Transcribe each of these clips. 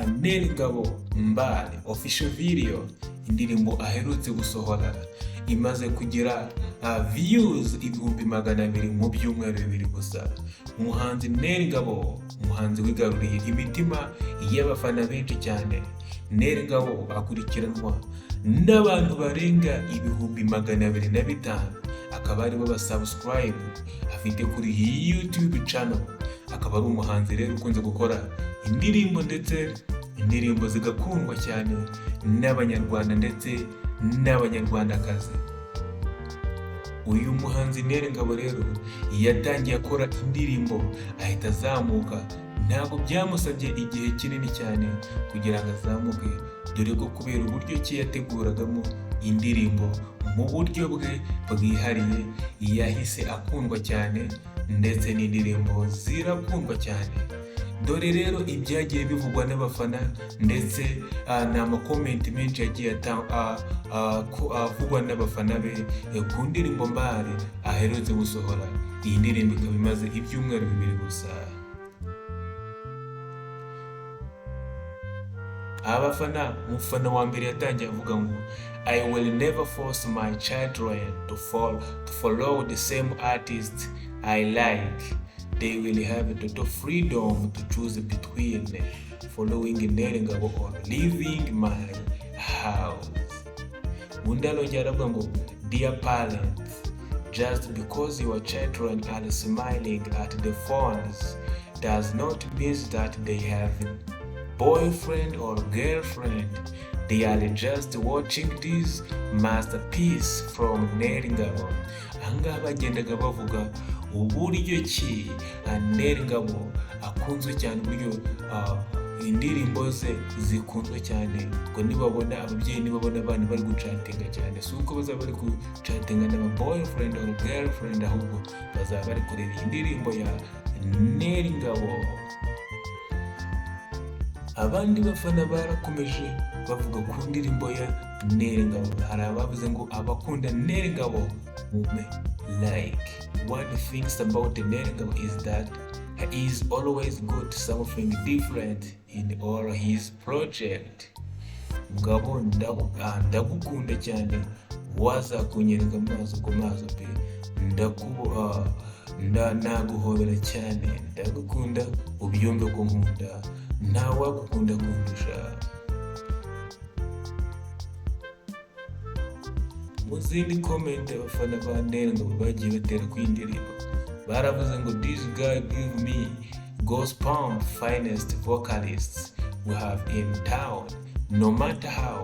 Nel Ngabo Mbali official video, indirimbo aherutse gusohora imaze kugira views 200,000 mu byumweru 2 gusa. Umuhanzi Nel Ngabo, umuhanzi wigaruriye imitima y'abafana benshi cyane. Nel Ngabo akurikiranwa n'abantu barenga 205,000, akaba aribo ba subscribe afite kuri YouTube channel. Akaba ari umuhanzi rero ukunze gukora indirimbo, ndetse indirimbo zigakundwa cyane n'Abanyarwanda ndetse n'Abanyarwandakazi. Uyu muhanzi Nel Ngabo rero yatangiye akora indirimbo ahita azamuka. Ntabwo byamusabye igihe kinini cyane kugira ngo azamuke, dore ko kubera uburyo ki yateguragamo indirimbo mu buryo bwe bwihariye, yahise akundwa cyane ndetse n'indirimbo zirakundwa cyane. Dore rero ibyagiye bivugwa n'abafana, ndetse ni ama comments menshi yagiye avugwa n'abafana be ku ndirimbo Mbali aherutse gusohora. Iyi ndirimbo ikaba imaze ibyumweru 2 gusa. Abafana, umufana wa mbere yatangiye avuga ngo: "I will never force my children to follow the same artist I like. They will have total freedom to choose between following Nel Ngabo or leaving my house." Undi arongera aravuga ngo: "Dear parents, just because your children are smiling at the phones does not mean that they have boyfriend or girlfriend. They are just watching this masterpiece from Nel Ngabo." Ahangaha bagendaga bavuga uburyo ki Nel Ngabo akunzwe cyane, uburyo indirimbo ze zikunzwe cyane, ngo nibabona ababyeyi, nibabona abana bari gucatinga cyane, si uko bazaba bari gucatinga n'aba boyfriend or girlfriend, ahubwo bazaba bari kureba iyi ndirimbo ya Nel Ngabo. Abandi bafana barakomeje bavuga ku ndirimbo ya Nel Ngabo. Hari abavuze ngo: "Abakunda Nel Ngabo mumpe like. One thing about Nel Ngabo is that he is always got something different in all his project. Ngabo, ndagukunda cyane, wazakunyereka amaso ku maso pe, naguhobera cyane. Ndagukunda, ubyumve ko nkunda, ntawagukunda kundusha." Mu zindi comment abafana ba Nel Ngabo bagiye batera ku ndirimbo, baravuze ngo: "This guy give me goosebump. Finest vocalists we have in town, no matter how,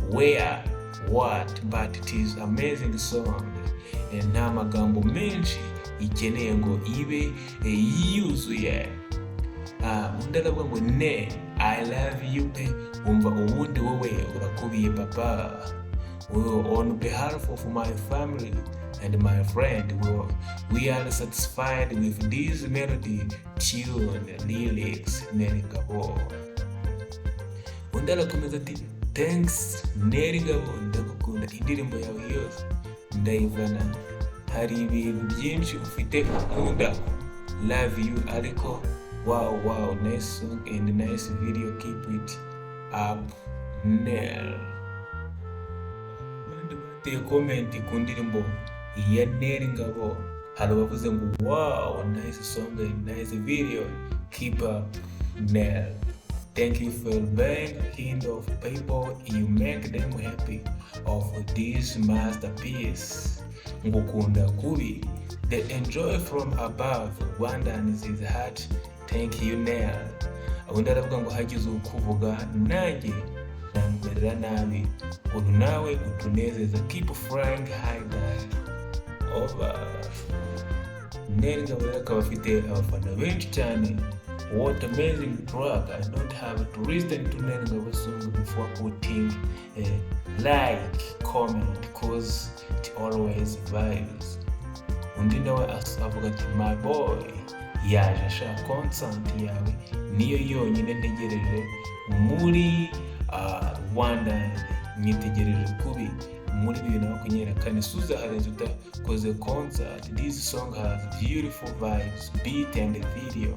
where, what, but it is amazing song. Nta magambo menshi ikeneye ngo ibe yuzuye." Undi aravuga ngo: "Ne, I love you pe, umva ubundi wowe urakubiye papa. On behalf of my family and my friend, we are satisfied with this melody, tune, lyrics, Nel Ngabo." Undi arakomeza ati: "Thanks Nel Ngabo, ndagukunda, indirimbo yawe yose ndayivana, hari ibintu byinshi ufite ukunda. Love you ariko wow, nice song and nice video. Keep it up, Nel." Abandi bateye comment ku ndirimbo ya Nel Ngabo, hari abavuze ngo: "Wow, nice song and nice video. Keep up, Nel. Thank you for being kind of people. You make them happy of this masterpiece. Ngukunda kubi. The enjoy from above. Rwandans is heart. Thank you, Nel." Undi aravuga ngo: "Hagize ukuvuga nanjye namumerera nabi, ukuntu nawe utunezeza. Keep flying high guy, over." Nel Ngabo rero akaba afite abafana benshi cyane. What amazing track. I don't have to listen to Nel Ngabo song before putting a like comment, 'cause it always vibes. Undi nawe avuga ati: "My boy yaje ashaka concert yawe, niyo yonyine ntegereje muri Rwanda, nyitegereje kubi muri 2024. Suzaharenze utakoze concert. This song has beautiful vibes, beat and video.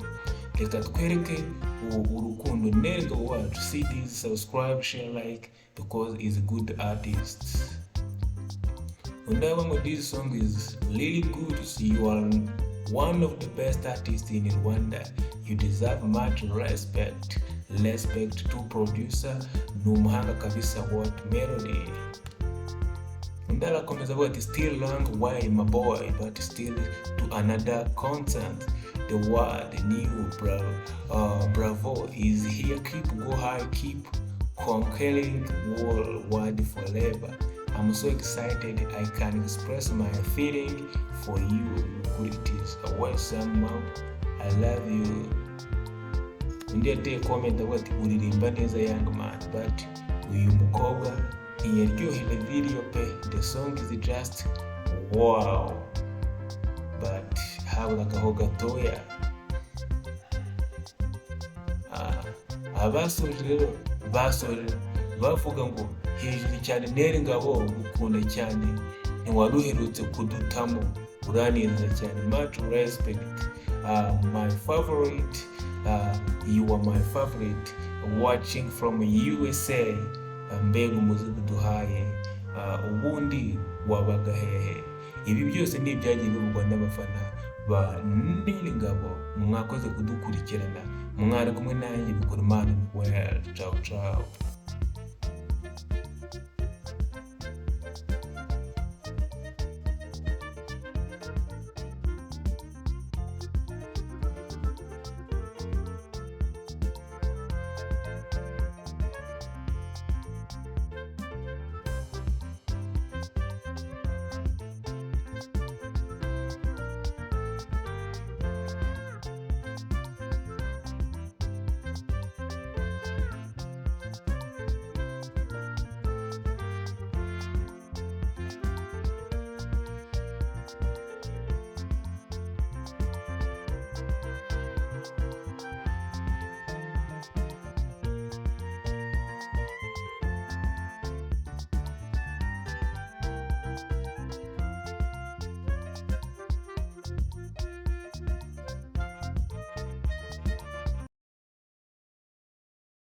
Reka twereke urukundo Nel Ngabo wacu. See this, subscribe, share, like, because he's a good artist. Undi aravuga ngo: "This song is really good. You are one of the best artists in Rwanda. You deserve much respect. Respect to producer, ni umuhanga kabisa. What melody!" Undi arakomeza avuga ati: "Still long way, my boy, but still to another content. The world new bravo is here. Keep go high, keep conquering world forever. I'm so excited I can express my feeling for you. It is a awesome, mom. I love you." Undi yateye comment avuga ati: "Uririmba neza, young man, but uyu mukobwa ntiyaryoheje video pe. The song is just wow, but haburagaho gatoya." Abasoje rero basoje bavuga ngo: "Hejuru cyane Nel Ngabo, gukunda cyane, ntiwari uherutse kudutamo, uraneza cyane. Much respect, my favorite, you are my favorite, watching from USA. Mbega umuziki uduhaye, ubundi wabaga hehe?" Ibi byose ni ibyagiye bivugwa n'abafana ba Nel Ngabo. Mwakoze kudukurikirana, mwari kumwe nanjye Bikorimana. Well, ciao ciao.